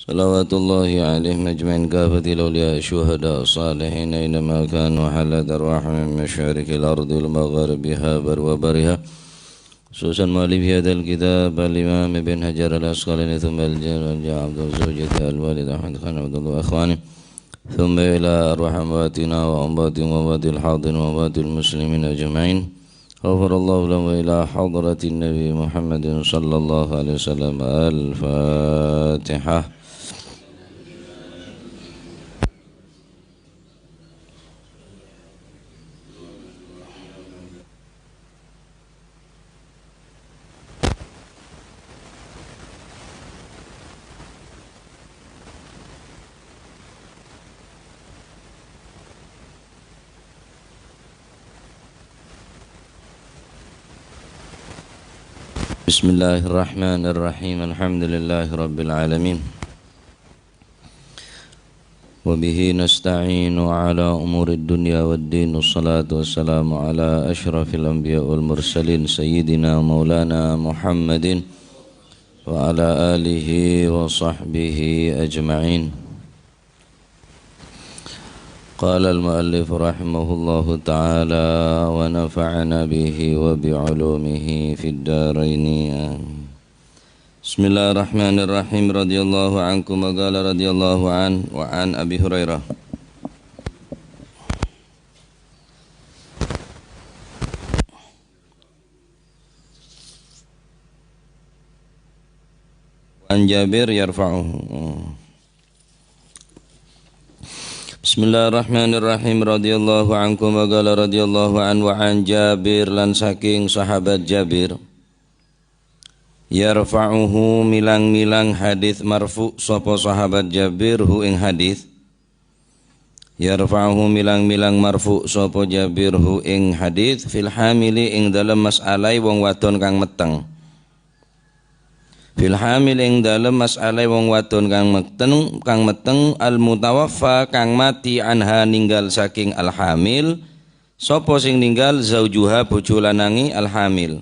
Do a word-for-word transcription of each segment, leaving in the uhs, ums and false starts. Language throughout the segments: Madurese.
صلوات الله عليهم أجمعين كافة الأولياء الشهداء الصالحين أينما كانوا حلت أرواحهم من مشارق الأرض لمغاربها وبرها خصوصا مؤلف هذا الكتاب الإمام ابن حجر العسقلاني ثم الجلال عبد الزوجة الوالد أحمد خان عبد الله وإخوانه ثم إلى أرواح أمواتنا وأموات وأموات الحاضرين وأموات المسلمين أجمعين غفر الله لهم وإلى حضرة النبي محمد صلى الله عليه وسلم الفاتحة. بسم الله الرحمن الرحيم الحمد لله رب العالمين وبه نستعين على أمور الدنيا والدين والصلاة والسلام على أشرف الأنبياء والمرسلين سيدنا مولانا محمد وعلى آله وصحبه أجمعين قال المؤلف رحمه الله تعالى ونفعنا به وبعلومه في الدارين آمين. بسم الله الرحمن الرحيم رضي الله عنكم وقال رضي الله عنه وعن أبي هريرة وعن جابر يرفعه. Bismillahirrahmanirrahim. Radhiyallahu ankum wa qala radhiyallahu anhu wa an Jabir, lan saking sahabat Jabir. Yarfa'uhu, milang-milang hadis marfu' sapa sahabat Jabir hu ing hadis. Yarfa'uhu, milang-milang marfu' sapa Jabir hu ing hadis, fil hamili, ing dalem mas'alahe wong wadon kang metteng. Fil hamil, ing dalem mas'alahe wong wadon kang metteng, kang metteng, al mutawaffa, kang mati, anha, ninggal saking al hamil. Sapa sing ninggal? Zaujuha, bojo lanange al hamil.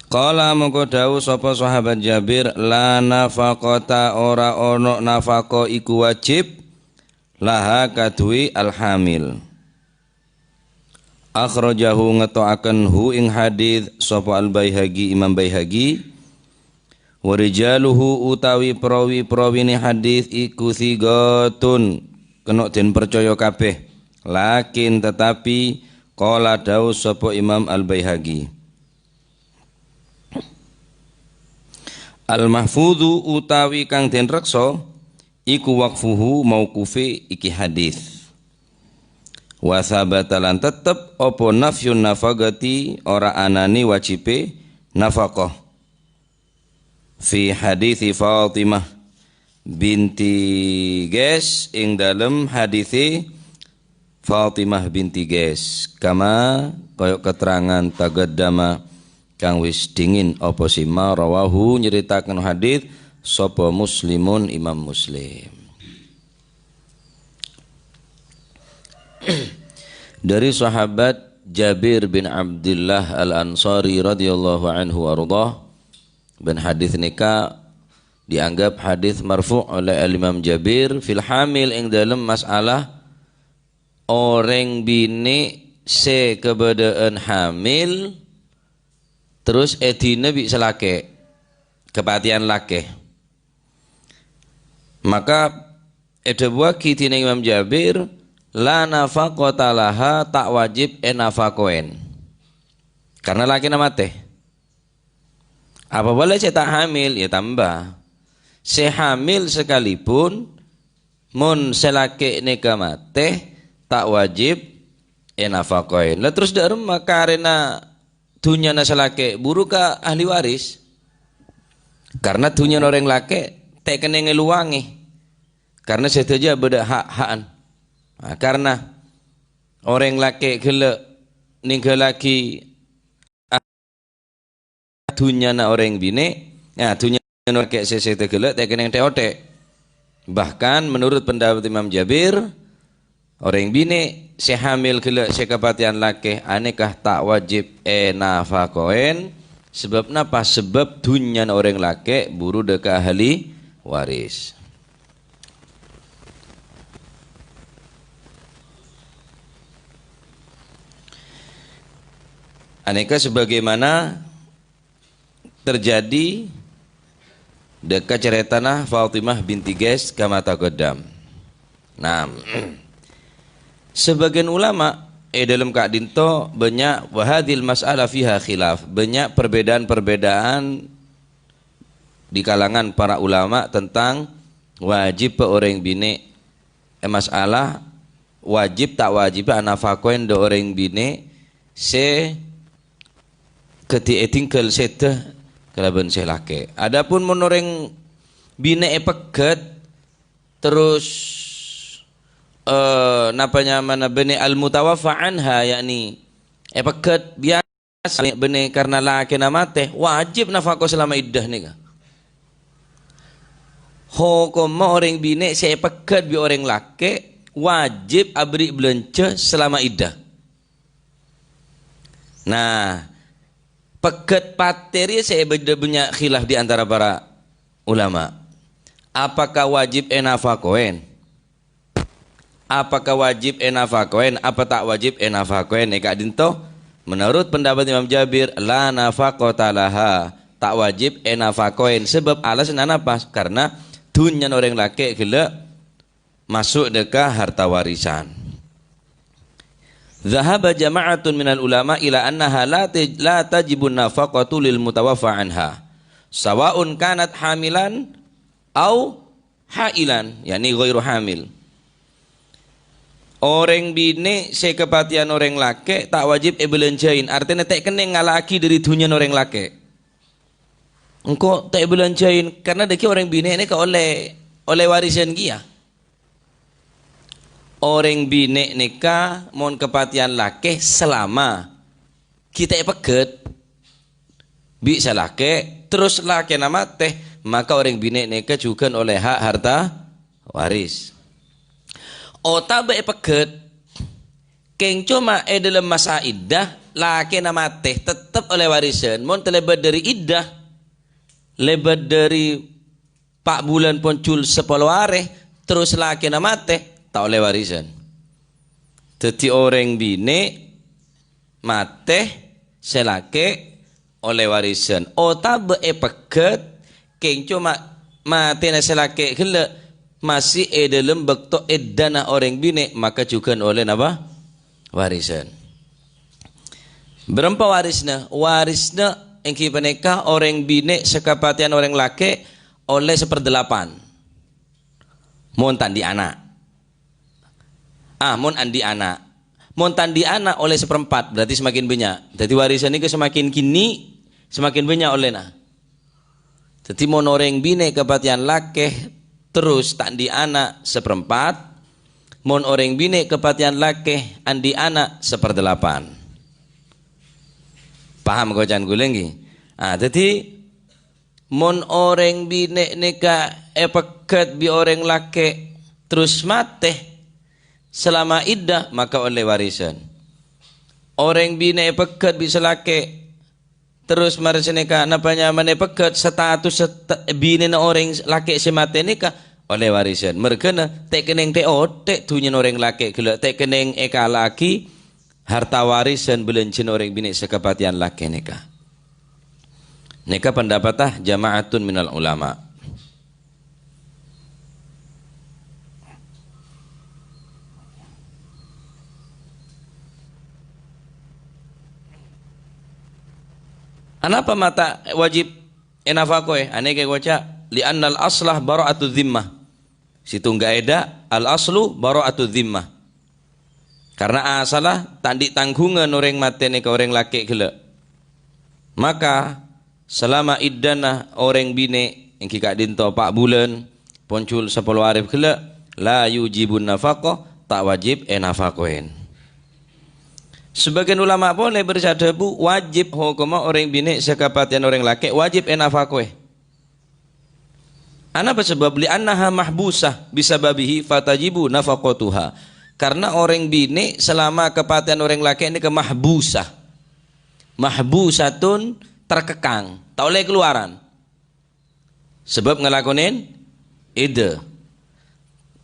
Qala, mongko dawuh sapa sahabat Jabir, "La nafaqata, ora ana nafaqah iku wajib, laha, kaduwe al hamil." Akhrajahu, ngeto'aken hu ing hadis sapa Al-Baihaqi, Imam Baihaqi. Wa rijaluhu, utawi perawi-perawine hadis iku thiqatun, kena den percaya kabeh. Lakin, tetapi, qala, dawuh sapa Imam Al-Baihaqi. Al-mahfudzu, utawi kang den reksa, iku waqfuhu, mauqufe iki hadis. Wa tsabata, lan tetep apa nafyun nafaqati, ora anane wajibe nafaqah. Fi haditsi Fatimah binti Qais, ing dalem hadithe Fatimah binti Qais. Kama, kaya keterangan taqaddama kang wis dingin apa sima, rawahu, nyeritaken hadis sapa Muslimun, Imam Muslim. Dari sahabat Jabir bin Abdullah Al-Ansari radhiyallahu anhu warḍah, ben hadis nika dianggap hadis marfu' oleh Al-Imam Jabir fil hamil, ing dalem masalah oreng bine' se kabadaan hamil terus edina bi' salake', kepateyan lake. Maka edhabuwagi dening Imam Jabir, "La nafaqata laha," ta' wajib enafakoen. Karena lakena mate. Apa bole se ta' hamil, ya tamba. Se hamil sekalipun, mon se lake' neka mate, ta' wajib enafakoen. La terus dha' remma karena dunyana se lake' buru ka ahli waris. Karena dunyana oreng lake' ta' kennengnge luwange. Karena sadaja badha ha'-ha'an. Nah, karena oreng lake' gella' ninggalagi dunyana oreng bine', nah, dunyana oreng bine' se, se tegella' ta' kenneng te-ote. Bahkan menurut pendapat Imam Jabir, oreng bine' se hamil gella' se kapateyan lake' aneka ta' wajib enafakoen, Sabâb napa? Sabâb dhunnyana orèng lakè' buru dâ' ka ahli waris. Anèka sebagaimana terjadi dâ' ka carètana Fatimah binti Qais kama taqaddam. Nah, sebagian ulama è dâlem ka'dinto bânnya', wa hadzihil mas'alah fiha khilaf, bânnya' perbedaan-perbedaan di kalangan para ulama tentang wajib orèng binè', eh, masalah wajib ta' wajib anafakowèn dâ' orèng binè' sè kadhi ètinggal sèdhâ kalabân sè lakè'. Adapun mon orèng binè' èpegghât, terros, eh, napa nyamana bânnè al-mutawaffa anha, yakni èpegghât biyasa bânnè karna lakèna matè, wajib nafako selama iddah nèka. Hokomma orèng binè' sè èpegghât bi' orèng lakè' wajib aberri' bâlânjhâ selama iddah. Nah, pegghât patè rèya sè bâdâ bânnya' khilaf di antara para ulama. Apakah wajib ènafakowèn? Apakah wajib ènafakowèn? Apa ta' wajib ènafakowèn? È ka'dinto, menurut pendapat Imam Jabir, la nafaqata laha. Ta' wajib ènafakowèn. Sabâb alasanna napa? Karna dhunnyana orèng lakè' ghellâ' maso' dâ' ka harta warisan. Dhahaba jama'atun minal ulama ila annaha la taj-, la tajibun nafaqatu lil mutawaffa anha, sawa'un kanat hamilan au hailan, yakni ghairu hamil. Orèng binè' sè kapatèyan orèng lakè' ta' wajib èbâlânjhâi, artèna ta' kennèng ngala'aghi dâri dhunnyana orèng lakè'. Engko' ta' èbâlânjhâi, karna dâgghi' orèng binè' nèka ollè, ollè warisan kèya. Orèng binè' nèka mon kapatèyan lakè' salama ghi' ta' èpegghât bi' sè lakè', terros lakèna matè, maka orèng binè' nèka jhughân ollè hak harta waris. Otabâ èpegghât, kèng coma è dâlem masa iddah, lakèna matè, tettep ollè warisan. Mon talèbât dâri iddah, lèbât dâri pa' bulân ponjhul sapolo arè, terros lakèna matè, ta' ollè warisan. Dâddhi orèng binè' matè, sè lakè' ollè warisan. Otabâ èpegghât, kèng coma matèna sè lakè' ghellâ' masih è dâlem bâkto iddana orèng binè', maka jhughân ollè napa? Warisan. Bârâmpa warisna? Warisna èngghi panèka orèng binè' sè kapatèyan orèng lakè' ollè sapardelapan. Mon ta' andi' ana'. Ah, mon andi' ana'. Mon ta' andi' ana' ollè saperempat, berarti semakin bânnya'. Dâddhi warisan nèka semakin kènè', semakin bânnya' ollèna. Dâddhi mon orèng binè' kapatèyan lakè' terros ta' andi' ana', saperempat. Mon orèng binè' kapatèyan lakè' andi' ana', sapardelapan. Paham koca'an kaulâ ngghi? Ah, dâddhi mon orèng binè' nèka èpegghât bi' orèng lakè' terros matè salama iddah, maka ollè warisan. Orèng binè' èpegghât bi' sè lakè' terros marè sanèka napa nyamana èpegghât, status seta-, binèna orèng lakè' sè matè nèka ollè warisan. Merghâna ta' kennèng tè-ottè' dhunnyana orèng lakè' ghellâ', ta' kennèng èkala'aghi harta warisan bâlânjhâna orèng binè' sè kapatèyan lakè' nèka. Nèka pendapatta jama'atun minal ulama. Anapa ma' ta' wajib ènafakowè? Anèka èkoca', "Li'annal aslah bara'atu dzimmah." Sèttong ghâ' èdâ, al-aslu bara'atu dzimmah. Karna asalla ta' andi' tangghungan orèng matè nèka orèng lakè' ghellâ'. Maka, salama iddana orèng binè', èngghi ka'dinto pa' bulân, ponjhul sapolo arè ghellâ', la yujibun nafaqah, ta' wajib ènafakowèn. Sabâgiyân ulama polè bârsa adhâbu, wajib hokomma orèng binè' sè kapatèyan orèng lakè' wajib ènafakowè. Anapa sabâb? "Li'annaha mahbusah bisababihi fatajibu nafaqatuha." Karna orèng binè' salama kapatèyan orèng lakè' nèka mahbusah. Mahbusatun terkekang, ta' ollè kalowaran. Sabâb ngalakonè iddah.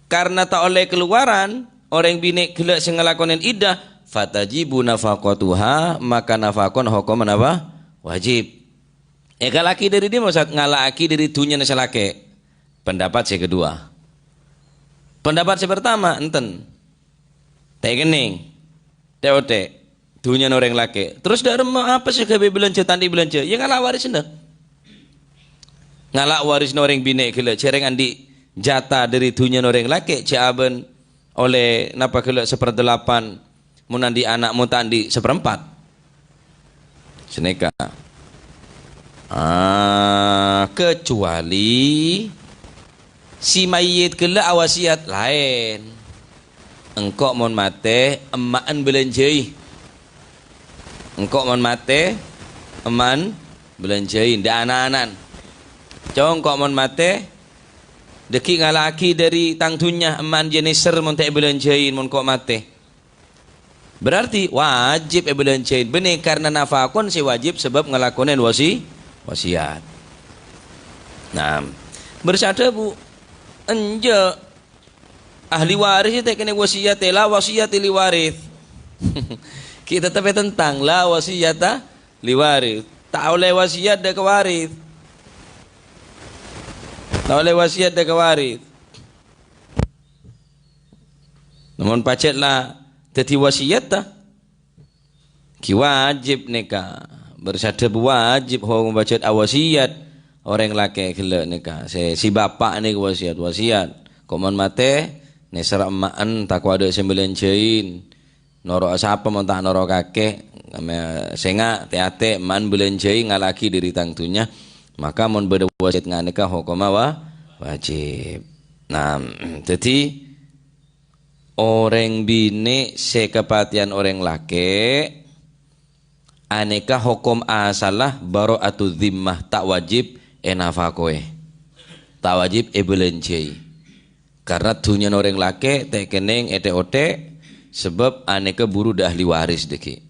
Karna ta' ollè kalowaran, orèng binè' ghellâ' sè ngalakonè iddah, fatajibu nafaqatuha, maka nafaqon hokomma napa? Wajib. Èkala'aghi dâri dimma, Ustaz? Ngala'aghi dâri dhunnyana sè lakè'. Pendapat sè kedua. Pendapat sè pertama, enten. Ta' kennèng. Tè'-otè'. Dhunnyana orèng lakè'. Terros dâ' remma apa sè ghâbây bâlânjhâ ta' andi' bâlânjhâ? Iyâ ngala' warisna. Ngala' warisna orèng binè' ghellâ', jhâreng andi' jata dâri dhunnyana orèng lakè', jhâ' abân ollè napa ghellâ' sapardelapan, mon andi' ana', mon ta' andi' saparempat. Sanèka. Ah, kecuali si mayyit ghellâ' awasiyat laèn. Engko' mon matè, emma'en bâlânjhâi. Engko' mon matè, emma'en bâlânjhâi, ndak ana'-ana'en. Cong, engko' mon matè, dâggi' ngala'aghi dâri tang dhunnya, emma'en jhâ' nèser mon ta' èbâlânjhâi, mon engko' matè. Berarti wajib èbâlânjhâi, bânnè karna nafaqon sè wajib sabâb ngalakonè wasi-, wasiyat. Nah, bârâs adhâbu, enjâ'. Ahli waris ta' kennèng wasiyat, la wasiyata li warith. Ghi' tettep ètentang, la wasiyata li warith. Ta' ollè wasiyat dâ' ka warith. Ta' ollè wasiyat dâ' ka warith. Namong pajhât la dhâddhi wasiyat, ta? Ghi' wajib nèka. Bârâs adhâbu wajib hokom pajhât awasiyat orèng lakè' ghellâ' nèka. Sè, si bapa' nèka wasiyat, wasiyat. Ko' mon matè, nèser emma'en, tako' adâ' sè bâlânjhâi. Noro'a sapa mon ta' noro' kakè? Sènga', tè-atè, emma'en bâlânjhâi ngala'aghi dâri tang dhunnya. Maka mon bâdâ wasiyat nganèka hokomma wa-, wajib. Nah, dhâddhi, orèng binè' sè kapatèyan orèng lakè', anèka hokom asalla bara'atu dzimmah, ta' wajib ènafakowè, ta' wajib èbâlânjhâi. Karna dhunnyana orèng lakè' ta' kennèng ètè'-otè', sabâb anèka buru dâ' ahli waris dâggi'.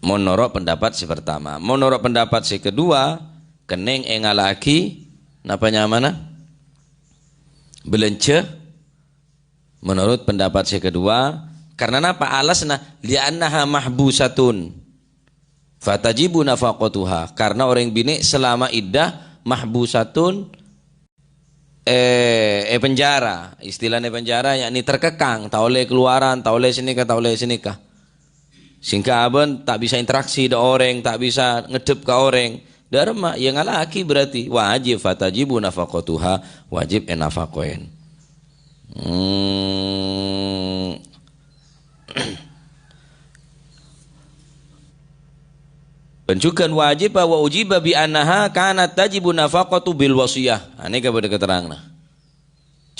Mon noro' pendapat sè pertama. Mon noro' pendapat sè kedua, kennèng èngala'aghi napa nyamana? Bâlânjhâ. Menurut pendapat sè kedua, karna napa alasanna? Li'annaha mahbusatun. Fatajibu nafaqatuha. Karna orèng binè' salama iddah mahbusatun, eh, è penjara. Istilahnya penjara, yakni terkekang, ta' ollè kalowaran, ta' ollè sanèka, ta' ollè sanèka. Sehingga abân ta' bisa interaksi dâ' orèng, ta' bisa ngeddhep ka orèng. Dâ' remma, ya ngala'aghi berarti wajib, fatajibu nafaqatuha, wajib ènafakowèn. Hmm. Bân jhughân wajib wa ujiba bi annaha kanat tajibu nafaqatu bil wasiyah. Anèka bâdâ keteranganna.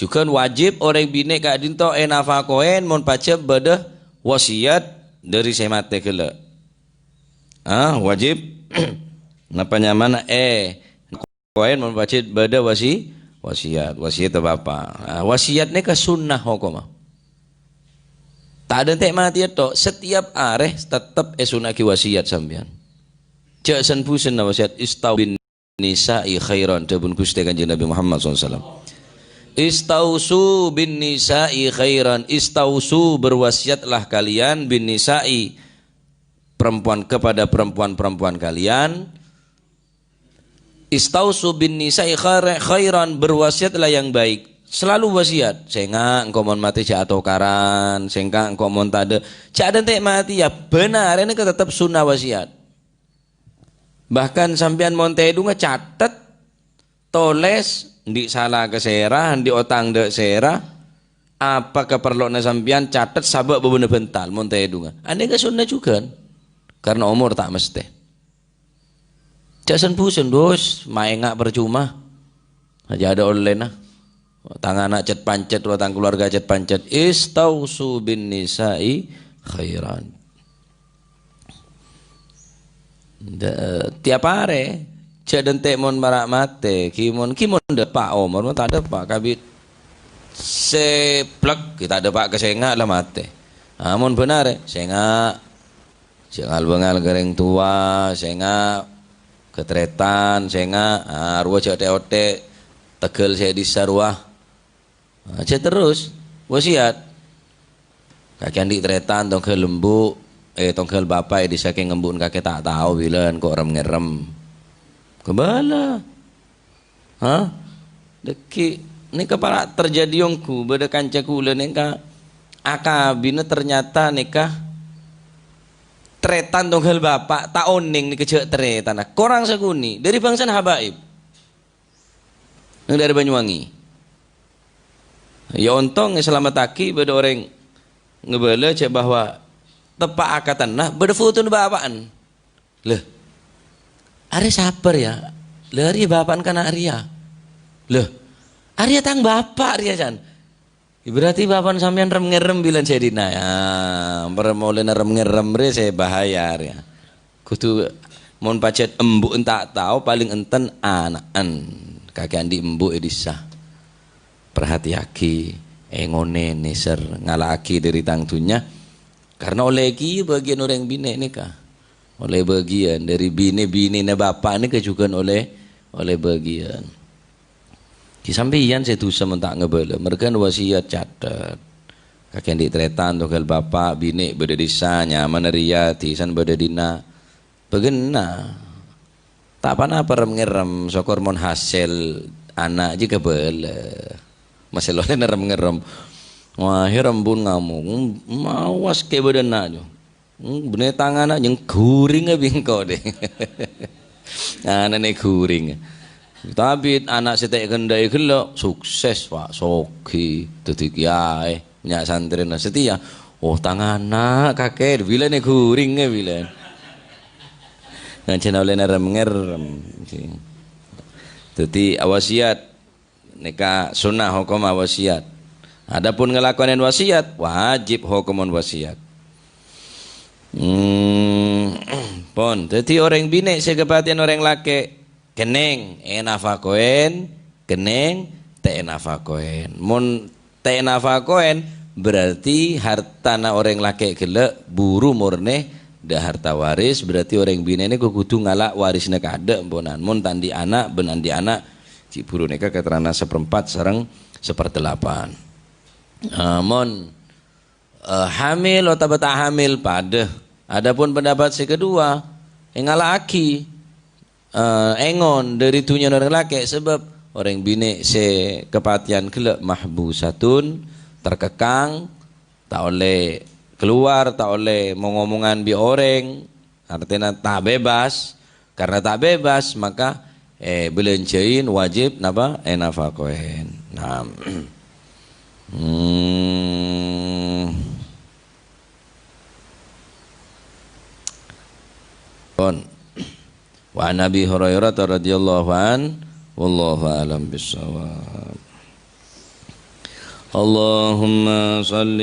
Jhughân wajib orèng binè' ka'dinto ènafakowèn mon pajhât bâdâ wasiyat dâri sè matè ghellâ'. Ah, wajib. Napa nyamana? Eh, koen mon pajhât bâdâ wasi-, wasiyat, wasiyat bapa'. Ah, wasiyat nèka sunnah hokomma. Ta' dântè' matèya tok, setiap arè tettep èsunna'aghi wasiyat sampèyan. Jhâ' sen-bhusen wasiyat, "Istau bin nisa'i khairan," dhâbuna Ghustè Kanjeng Nabi Muhammad sallallahu alaihi wasallam. "Istausu bin nisa'i khairan," istausu, berwasiatlah kalian, "bin nisa'i," perempuan, kepada perempuan-perempuan kalian. "Istausu bin nisa'i khair-, khairan," berwasiatlah yang baik. Selalu wasiat. "Sènga', engko' mon matè jhâ' atokaran. Sènga', engko' mon tadâ'." Jhâ' dântè' matèya, bhender, nèka tettep sunnah wasiat. Bahkan sampèyan mon tèdungnga catet, tolès, andi' sala ka sèra, andi' otang dâ' sèra, apa kaparlowanna sampèyan catet sabâ' bâbâna bhântal mon tèdungnga. Anèka sunnah jhughân. Karna omor ta' mastè. Jhâ' sen-bhusen, Gus, maènga' parcoma. Jhâ' adâ' ollèna. Tang ana' cet-pancet, tang kaluwarga cet-pancet. "Istausu bin nisa'i khairan." Da-, tiap arè, jhâ' dântè' mon mara' matè, ghi mon, ghi mon dâpa' omor, mon ta' dâpa' kabit seplek, ghi ta' dâpa' ka sènga' la matè. Ah, mon bhender, sènga', Jhâ' ngal-bângal ka rèng towa, sènga', ghâ' tarètan, sènga', ah, rowa jhâ' tè'-otè', tegghâl sè è dhisa rowa. Ah, jhâ' terros, wasiyat. Kakè andi' tarètan, tongghâl embu', eh, tongghâl bapa' è dhisa kèng embu'en kakè ta' tao bilân ko' rem-ngèrrem. Kabâlâ. Hah? Dhâggi', nèka para' terjadi ongghu, bâdâ kanca kaulâ nèka akabina ternyata nèka tarètan tongghâl bapa', ta' onèng nèka jhâ' tarètanna. Korang sakonè', dhâri bângsana habaib. Neng dhâri Banyuwangi. Ya ontong èsalamettaghi bâdâ orèng ngabâlâ jhâ' bahwa teppa' akatanna bâdâ fotona bapa'en. Lè, arèya sapa rèya? Lè, arèya bapa'en kana' rèya. Lè, arèya tang bapa' rèya, can. Berarti bapa'en sampèyan rem-ngèrrem bilân sè dinna'. Ya, ampon molaèna rem-ngèrrem rè sè bahaya rèya. Kodhu mon pajhât embu'en ta' tao, palèng enten ana'en. Kakè andi' embu' è dhisa. Parhatèyaghi, èngonè, nèser, ngala'aghi dhâri tang dhunnya. Karna ollè kèya bâgiyân orèng binè' nèka. Ollè bâgiyân dhâri binè-binèna bapa' nèka jhughân ollè, ollè bâgiyân. Ghi' sampèyan sè dhusa mon ta' ngabâlâ, marghâna wasiyat catet. Kakè andi' tarètan, tongghâl bapa', binè' bâdâ dhisa, nyamana rèya, dhisa bâdâ dinna'. Bâgiyân. Ta' ponapa rem-ngèrrem, sokor mon hasèl ana' jiyâ kabâlâ. Masè ollèna rem-ngèrrem. Wah, rembun ngamuk. Mawas kè bâdâna, jiyâ. Hmm, bânnè tang ana' nyèng ghuring bi' engko' dhing. Ana'na ghuring. Tapè ana' sè ta' èkendhâ'i ghellâ', sukses, Pak, soghi, dhâddhi kèyaè, bânnya' santrèna. Satèya, "Oh, tang ana', kakè, bilâna ghuring, bilâ." Ngancèna ollèna rem-ngèrrem. Dhâddhi, awasiyat. Nèka sunnah hokomma wasiyat. Adapun ngalakonè wasiyat, wajib hokomma wasiyat. Hmm, pon. Dhâddhi orèng binè' sè kapatèyan orèng lakè', kennèng ènafakoèn, kennèng ta' ènafakoèn. Mon ta' ènafakoèn, berarti hartana orèng lakè' ghellâ' buru mornè dâ' harta waris, berarti orèng binè' nèko kodhu ngala' warisna kaadâ', emponan. Mon ta' andi' ana', bân andi' ana', Cè' buru nèka katerrangnga saperempat sareng saperdelapan. Eh, mon, eh, hamil otabâ ta' hamil, padâ. Adapun pendapat sè kedua, èngala'aghi, eh, èngon dhâri dhunnyana orèng lakè', sabâb orèng binè' sè kapatèyan ghellâ' mahbusatun, terkekang, ta' ollè kalowar, ta' ollè mong-omongan bi' orèng, artèna ta' bebas. Karena ta' bebas, maka, eh, bâlânjhâi wajib napa? Ènafakoèn. Nah. Hmm. Pon. Wa an Abi Hurairah radhiyallahu an, wallahu a'lam bissawab. اللهم صل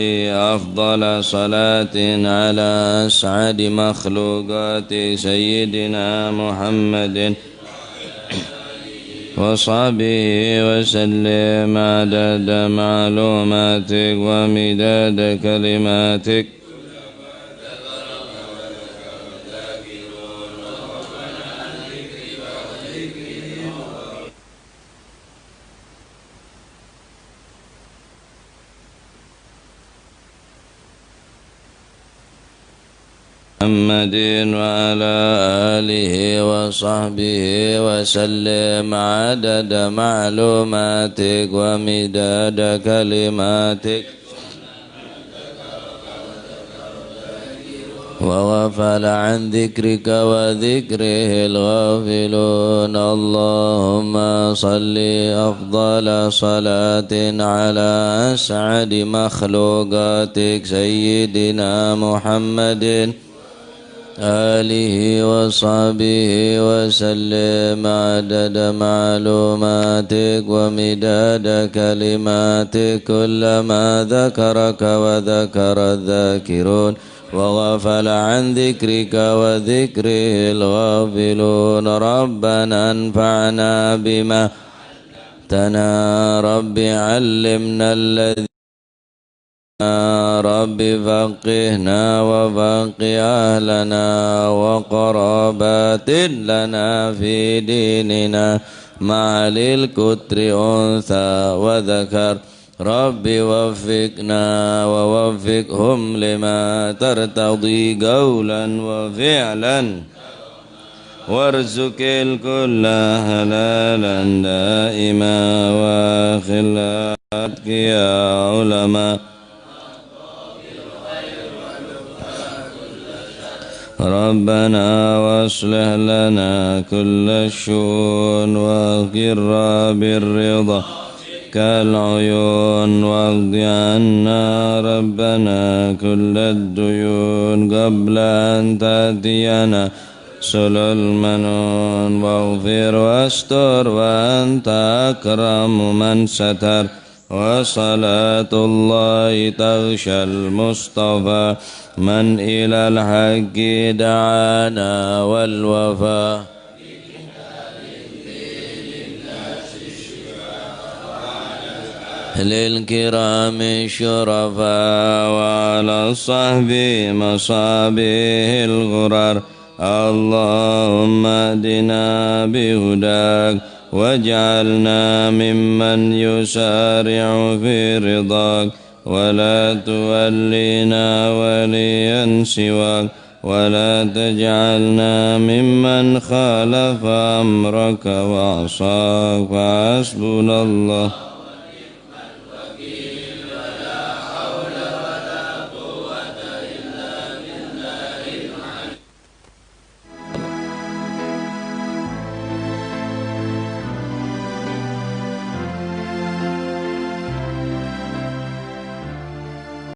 أفضل صلاة على أسعد مخلوقاتك سيدنا محمد وصحبه وسلم عدد معلوماتك ومداد كلماتك. محمد وعلى آله وصحبه وسلم عدد معلوماتك ومداد كلماتك. وغفل عن ذكرك وذكره الغافلون. اللهم صل أفضل صلاة على أسعد مخلوقاتك سيدنا محمد آله وصحبه وسلم عدد معلوماتك ومداد كلماتك، كلما ذكرك وذكر الذاكرون وغفل عن ذكرك وذكره الغافلون. ربنا انفعنا بما علمتنا. رب علمنا الذي رب فقهنا وفقه أهلنا وقرابات لنا في ديننا مع أهل القطر أنثى وذكر. رب وفقنا ووفقهم لما ترتضي قولا وفعلا. وارزق الكل حلالا دائما وأخلاق يا علماء. ربنا واصلح لنا كل الشؤون وأقر بالرضا كالعيون واقض عنا ربنا كل الديون قبل أن تأتينا سل المنون واغفر واستر وأنت أكرم من ستر. وصلاة الله تغشى المصطفى من إلى الحق دعانا والوفا. أهل الكرام الشرفاء وعلى الصحب مصابيح الغرر. اللهم اهدنا بهداك واجعلنا ممن يسارع في رضاك ولا تولنا وليا سواك ولا تجعلنا ممن خالف أمرك وعصاك. فحسبنا الله